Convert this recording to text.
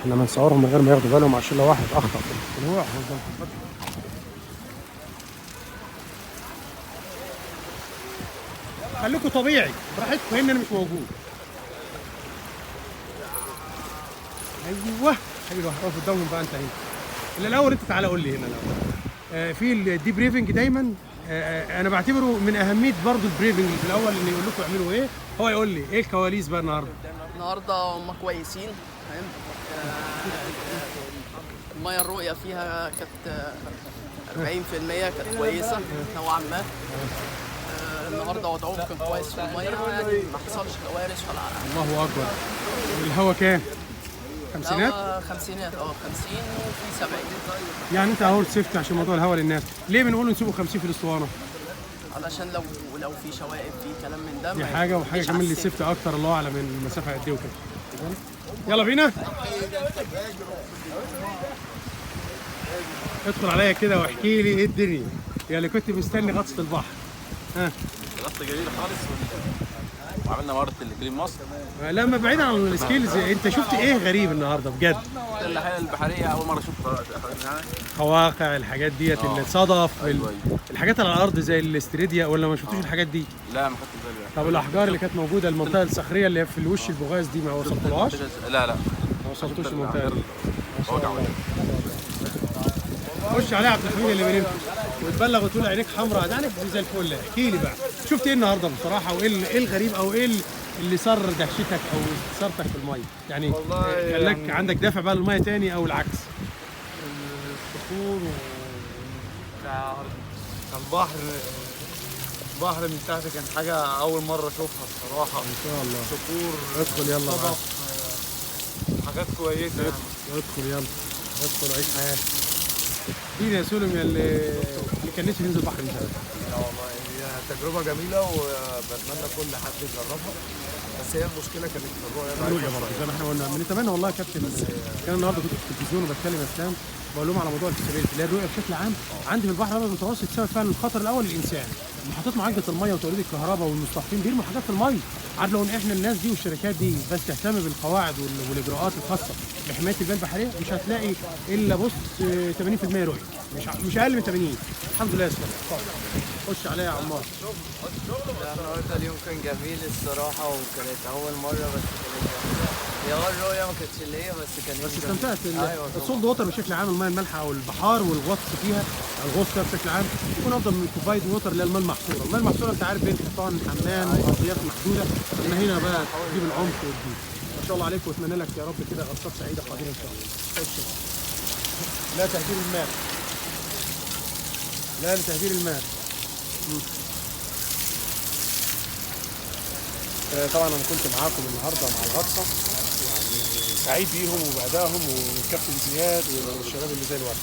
احنا بنصورهم من غير ما ياخدوا بالهم عشان لو واحد اخطا في الطلوع. خليكم طبيعي براحتكم، هنا انا مش موجود. ايوه حلو، اقف قدامهم بقى انت هنا. اللي الاول انت تعالى قول لي هنا الاول. في ال debriefing دايما، انا بعتبره من اهمية برضو ال briefing في الاول، ان يقول لكم اعملوا ايه، هو يقول لي ايه الكواليس بقى النهارده. النهارده هم كويسين، فاهم؟ المية الرؤية فيها كانت 40%، كانت كويسة نوعا ما. النهارده وضعهم كان كويس في المية، يعني ما حصلش كوارث ولا. الله اكبر. والهوا كام؟ خمسينات؟ خمسينات، 50 وفي 70. يعني انت اهو safety عشان موضوع الهوا للناس، ليه بنقول نسيبه 50 في الاسطوانة؟ علشان لو في شوائب في كلام من ده، دي حاجة، وحاجه كمان لل safety اكتر، الله اعلم المسافة قد ايه وكده. يلا بينا. ادخل عليا كده واحكي لي ايه الدنيا يا اللي كنت مستني غطسه البحر. ها، غطسه جميلة خالص، وعملنا مهارة ال clean mask. لما بعيد عن ال skills، انت شفت ايه غريب النهارده بجد؟ الحياة البحرية اول مرة اشوفها، قواقع، الحاجات ديت، الصدف. أيوة. الحاجات على الارض زي الاستريديا، ولا ما شفتوش الحاجات دي؟ لا ما خدتش بالي. طب الاحجار اللي كانت موجودة، المنطقة الصخريه اللي في الوش البغاز دي، ما وصلتلهاش؟ لا لا ما وصلتوش المنطقة دي. خش عليها يا عبد الحميد اللي بنمشي وتبلغ وتقول عينيك حمراء، ده عينيك زي الفل. احكي لي بقى شفت ايه النهارده بصراحة، وايه الغريب او ايه اللي صار دهشتك او استثارتك في المية؟ يعني خلاك يعني عندك دافع بقى للمية تاني او العكس؟ الصخور بتاع البحر، البحر من تحت كان حاجة اول مرة اشوفها الصراحة. ان شاء الله صخور، ادخل يلا بقى، حاجات كويسة يعني. ادخل يلا، ادخل عيش حياتك. مين يا سولم يا اللي كان نفسه ينزل البحر من زمان؟ لا والله هي تجربة جميلة وبتمنى كل حد يجربها، بس هي المشكلة كانت في الرؤية. الرؤية برضه زي ما احنا قلنا بنتمنى والله يا كابتن. كان النهارده كنت في التلفزيون وبتكلم اسلام، بقول لهم على موضوع ال visibility اللي هي الرؤية بشكل عام عندي في البحر الابيض المتوسط، سبب فعلا الخطر الاول للانسان. محطات معالجة المية وتوليد الكهرباء والمستحقين بيرموا حاجات في المية. عارف لو ان احنا الناس دي والشركات دي بس تهتم بالقواعد والاجراءات الخاصة بحمايه البيئة البحرية، مش هتلاقي الا بص 80% رؤية، مش اقل من 80. الحمد لله يا اسلام. خش عليا يا عمار. النهارده اليوم كان جميل الصراحة، وكانت اول مرة بس كانت جميلة. هي الرؤية ما كانتش اللي هي، بس كان بس استمتعت. ال salt water بشكل عام، المية المالحه او البحار والغطس فيها، الغوص فيها بشكل عام يكون افضل من ال purified water اللي هي المية المحصوره. المية المحصوره انت عارف بين حيطان حمام وارضيات محدودة، اما هنا بقى تجيب العمق وتجيب. ما شاء الله عليك، واتمنى لك يا رب كده غطسات سعيدة قادمة ان شاء الله. لا تهدير الماء، لا لتهدير الماء. طبعا انا كنت معاكم النهارده مع الغطسه، يعني سعيد بيهم وبأدائهم والكابتن زياد والشباب اللي زي الورد.